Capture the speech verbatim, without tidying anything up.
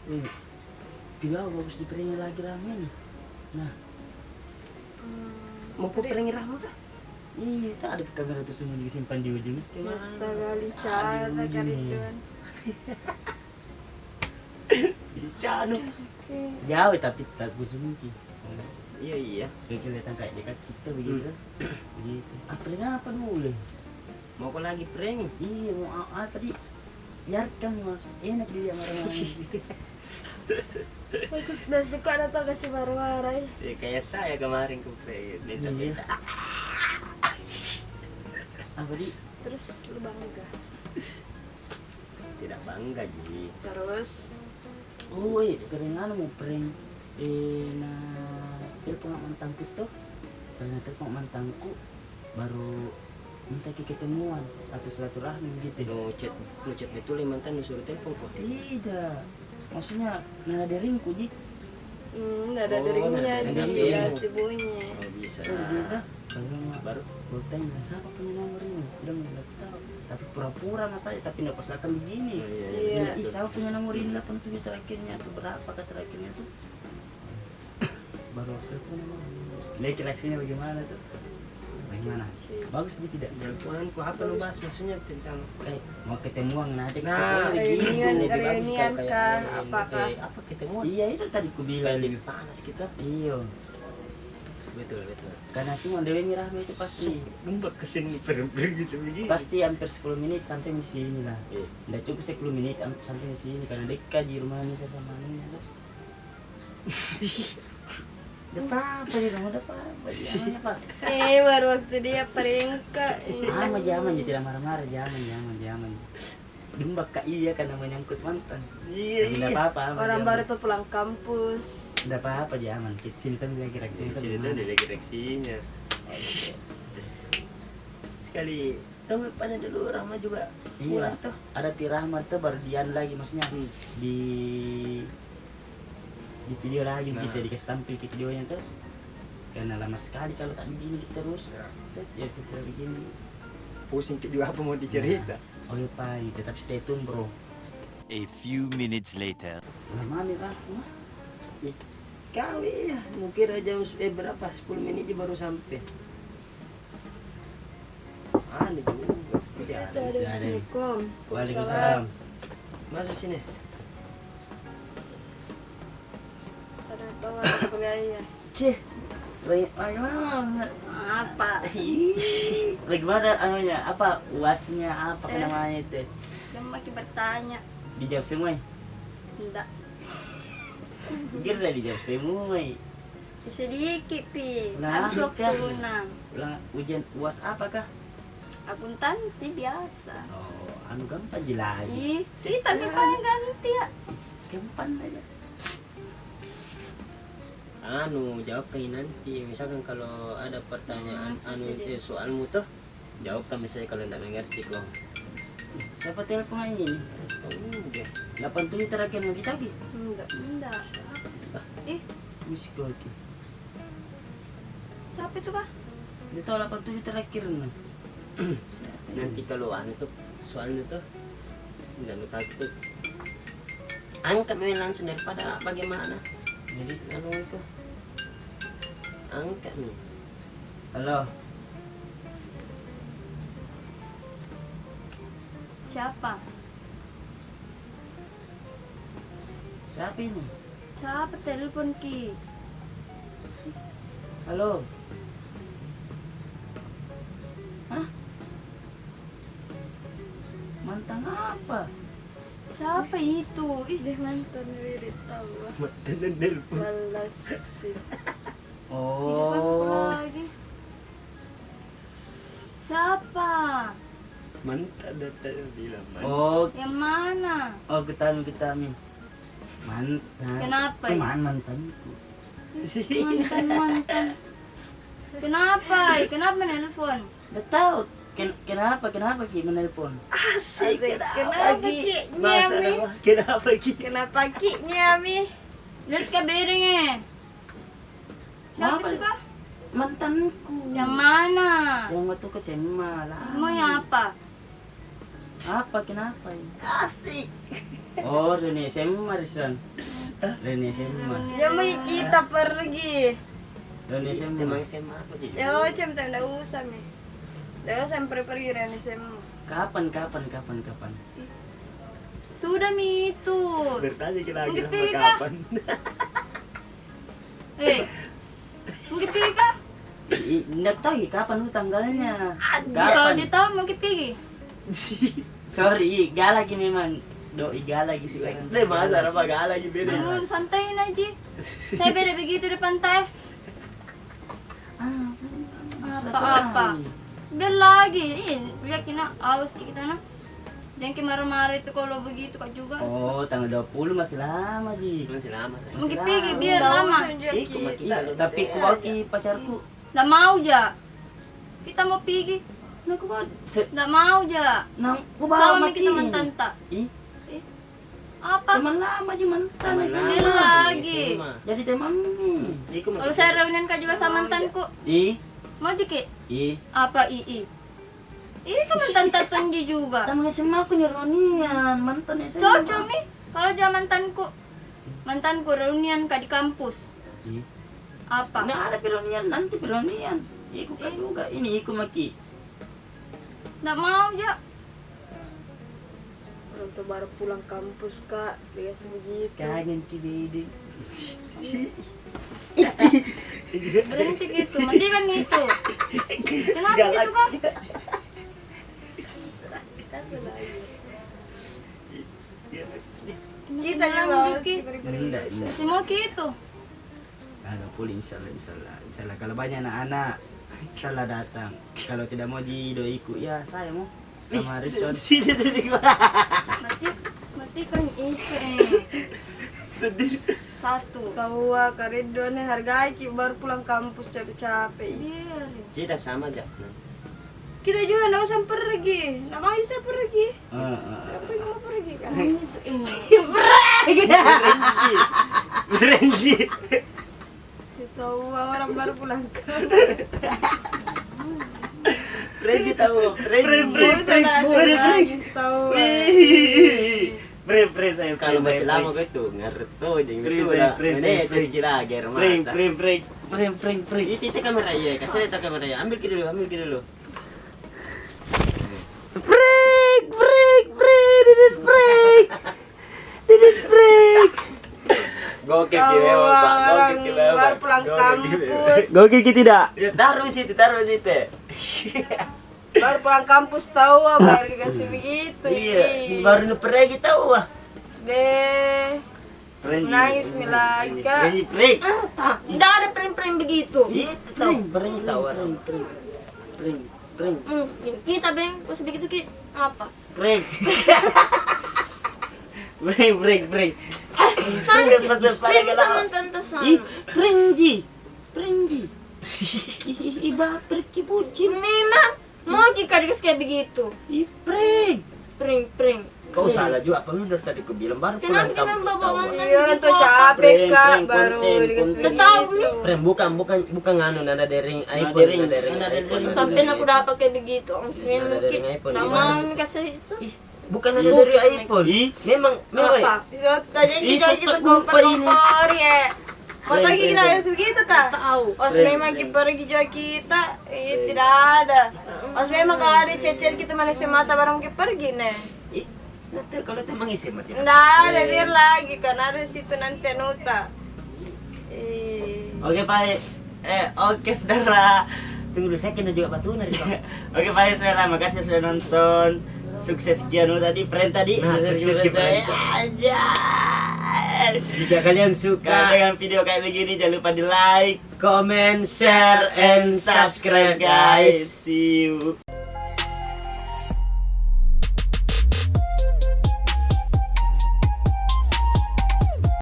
Eh, tidak bagus di prank lagi rame nih. Nah. Hmm, mau ku prank Rahma kah? Iya, tak ada kamera tersembunyi disimpan di ujung. Astaga, lincana kali tuan. Lincana. Jauh tapi tak ku sembunyi. Iya, iya. Kayak kelihatan kayak dekat kita begitu. Hmm. Begitu. Ah, prank apa dulu? Mau kau lagi prank? Iya, mau a-, apa di? Biarkan, Mas. Enak dia marah-marah. Aku sudah suka dah tau kasih marah-marah, eh. Ya, kayak saya kemarin ku prank. Minta, iya, minta. Apa di? Terus lu bangga? Tidak bangga ji. Terus? Oh, eh, keren anu mau prank. Eh, na telepon mantanku tuh. Karena telepon mantanku, baru minta ki ketemuan atau silaturahmi gitu. Nu chat, nu chat betul, eh, mantan nu suruh telepon ko? Tidak. Maksudnya, nada deringku ji. Hmm, nada deringnya ji, ya, sibuknya. Oh, bisa. Terus dia, baru, baru tanya, "Siapa punya nomor ini?" Bilang, "Nggak tahu." Tapi pura-pura mas saya, tapi nggak pas akan begini. Oh, iya, iya. Iya. Bilang, "Ih, siapa punya nomor ini? Delapan tujuh terakhirnya tuh, berapa kah terakhirnya tuh?" Baru waktu itu memang lagi reaksinya bagaimana tuh? Bagaimana? Bagus dia tidak? Teleponanku apa lu bahas? Maksudnya tentang, eh, mau ketemuan aja. Nah, reunian, reunian kah? Apakah? Apa ketemuan? Iya, itu tadi ku bilang. Supaya lebih panas kita. Iya. Betul, betul. Karena si Mon Dewi Mirah itu pasti. Gempa kesini pergi-pergi sebegini. Pasti hampir sepuluh menit sampai di sini lah. Iya. Nggak cukup sepuluh menit am-, sampai di sini karena dekat di rumahnya saya sama anunya tuh. Nggak apa-apa, dia bilang, "Nggak apa-apa, jangan, Pak." Eh, baru waktu dia prank ka. Aman, jangan, dia tidak marah-marah, jangan, jangan, jangan. Dumba ka iya, karena menyangkut mantan. Iya, iya. Nggak apa-apa, aman, orang baru tuh pulang kampus. Nggak apa-apa, jangan. Kita sini kan lagi reaksinya. Sini kan lagi reaksinya. Sekali Tunggu pada dulu, Rahma juga pulang tuh. Iya. Ada pi Rahma tuh, baru Dian lagi, maksudnya. Hmm. Di, di video lagi, nah, kita dikasih tampil ke videonya tuh. Karena lama sekali kalau tak begini kita terus. Ya. Tuh, ya, kita begini. Pusing kita juga apa mau dicerita. Nah. Oh, iya, Pak, tetap stay tune, bro. A few minutes later. Lama nih, Rahma. Ih, kau iya, mungkin jam s-, eh, berapa? Sepuluh menit aja baru sampai. Anu juga. Assalamualaikum. Waalaikumsalam. Masuk sini. Ada kawan bergaya. Cih, bagaimana? Apa? Ih, bagaimana anunya? Apa uasnya? Apa namanya itu? Dia makin bertanya. Dijawab semua, eh? Ndak. Kira saya dijawab semua, eh. Sedikit pi. Ulang, harus waktu enam. Ulang ujian uas apakah? Akuntansi biasa. Oh, anu gampang ji lagi. Ih, kita pi paling ganti ya. Ih, gampang aja. Anu, jawabkan nanti. Misalkan kalau ada pertanyaan, anu, eh, soalmu tuh, jawabkan misalnya kalau ndak mengerti ko. Siapa telepon ini? Oh, udah. Delapan tujuh terakhir mau kita lagi? Enggak, enggak. Ih. Miss call ki. Siapa itu kah? Dia tahu delapan tujuh terakhir nah. Nanti kalau anu tuh, soalnya tuh, ndak nu takut. Angkat mi langsung daripada bagaimana. Jadi, anu itu. Angkat mi. Halo. Siapa? Siapa ini? Siapa telepon ki? Halo. Hah? Mantan apa? Siapa itu? Ih, deh, mantan wirid tahu. Mantan yang nelpon. Balas sih. Oh. Di depanku lagi. Siapa? Mantan, dah tadi bilang mantan. Oh. Yang mana? Oh, kita mi, kita mi. Mantan. Kenapa? Itu man-, mantanku. Mantan, mantan. Kenapa? Kenapa menelpon? Nggak tahu. Ken-, kenapa, kenapa ki menelpon? Asik, asik. Kenapa, kenapa ki? Ki? Kenapa ki? Kenapa ki? Nyami. Lihat ka bereng, eh. Siapa itu kah? Mantanku. Yang mana? Yang waktu ke S M A lah. Mau yang apa? Apa, kenapa ini? Asik. Oh, reuni S M A, Rizwan. Reuni S M A. Ya, mai kita pergi. Reuni S M A. Emang S M A apa jadi? Ya, Ocem, tak, ndak usah mi. Ndak usah pergi-pergi reuni S M A. Kapan, kapan, kapan, kapan? Sudah mi itu. Bertanya lagi, mau pergi kah? Kapan? Eh, mau pergi kah? I-, ndak tahu kapan itu tanggalnya. Kalau dia tahu mau pergi. Sorry, i, galak memang. Doi galak sekarang. Deh, masa apa galak beda? Bangun, santai aja. Saya beda begitu di pantai. Ah, apa-apa. Biar lagi. Ih, lihat ki, nah, aus ki kita, nah. Jangan ki marah-marah itu kalau begitu, Kak, juga. Oh, tanggal dua puluh masih lama ji. Masih lama, sayang. Mau pergi, biar lama. Ikut maki, tapi ku bawa ki pacarku. Ndak mau ja. Kita mau pergi. Nah, ku bawa se- Ndak mau ja. Nah, ku bawa maki. Sama kita mantan ta. Ih. Ih. Apa? Teman lama ji mantan S M A. Lagi. Jadi teman mi. Kalau saya reunian ka juga sama mantanku. Ih. Mau ji ki? Ih. Apa ih, ih? Itu mantan ta tonji juga. Teman S M A ku ni reunian, mantan S M A. Cocok mi. Kalau juga mantanku. Mantanku reunian ka di kampus. Ih. Apa? Ndak ada reunian, nanti reunian. Ikut ka juga. Ini ikut maki. Ndak mau ja. Orang tua baru pulang kampus, Kak, biasa begitu. Kangen ki, baby. Berhenti gitu, matikan itu. Kenapa gitu, Kak? Kita juga. Ndak, ndak. Semua gitu. Ada pulih, insya Allah, insya Allah. Insya Allah, kalau banyak anak-anak, insya Allah datang. Kalau tidak mau di doiku, ya, saya mau sama Rizwan. Mati, matikan itu, eh. Sedih. Satu. Tahu, ah, Kak Ridwan, eh, hargai ki baru pulang kampus capek-capek. Biar. Tidak sama aja. Kita juga ndak usah pergi. Ndak mau bisa pergi. Heeh. Pergi, mau pergi, Kak? Pergi. Berhenti. Tahu orang baru pulang. Pergi tahu. Pergi. Ndak usah nangis, tahu. Pergi. Prank, prank, sayang, kalau masih lama kau itu, ngerti tu, jadi prank, itu prank, lah. Prank, prank, prank. Prank, prank, prank. Itu, itu kamera, iya, kasih lihat kamera, iya. Ambil ki dulu, ambil ki dulu. Prank, prank, prank, this is prank. This is prank. Gokil ki memang, Pak. Gokil ki memang. Baru pulang kampus. Gokil ki tidak? Ya, taruh situ, taruh situ. Baru pulang kampus tahu, ah, baru dikasih begitu. Iya, baru nu pergi tahu, ah. Deh. Nangis mi lagi, Kak. Prank, prank. Ndak ada prank-prank begitu. Itu tahu, prank tahu orang. Prank, prank, prank. Kita, Beng, pas begitu ki apa? Prank. Prank, prank, prank. Sakit. Prank sama tante sama. Ih, prank ji. Prank ji. Ih, baper ki, bucin. Memang mau ki kau dikasih kayak begitu. Ih, prank. Prank, prank. Kau salah juga, apa lu dari tadi ku bilang baru pulang kampus tahu. Iya, orang tua capek, Kak, baru dikasih begitu. Prank, bukan, bukan, bukan anu, nada dering iPhone, nada dering iPhone. Sampai aku dapat kayak begitu, nada dering iPhone. Nama kasih itu. Bukan ada dari iPhone. Ih. Memang, memang. Apa? Tanya kita, kita kompor-kompor, ya. Kau tanya kita yang segitu, Kak? Tahu. Os memang ki pergi juga kita, eh, tidak ada. Os memang kalau ada cecer kita manusia mata barang ki pergi, neh. Ih, nanti kalau teman S M A tidak. Ndak ada, biar lagi, kan ada situ nanti anuta. Eh. Oke, Pak. Eh, oke, saudara. Tunggu dulu, saya kena juga batu dari. Oke, baik, saudara. Makasih sudah nonton. Sukses ki anu tadi, prank tadi. Nah, sukses ki prank. Aja. Jika kalian suka dengan video kayak begini, jangan lupa di like, comment, share, and subscribe, guys. See you.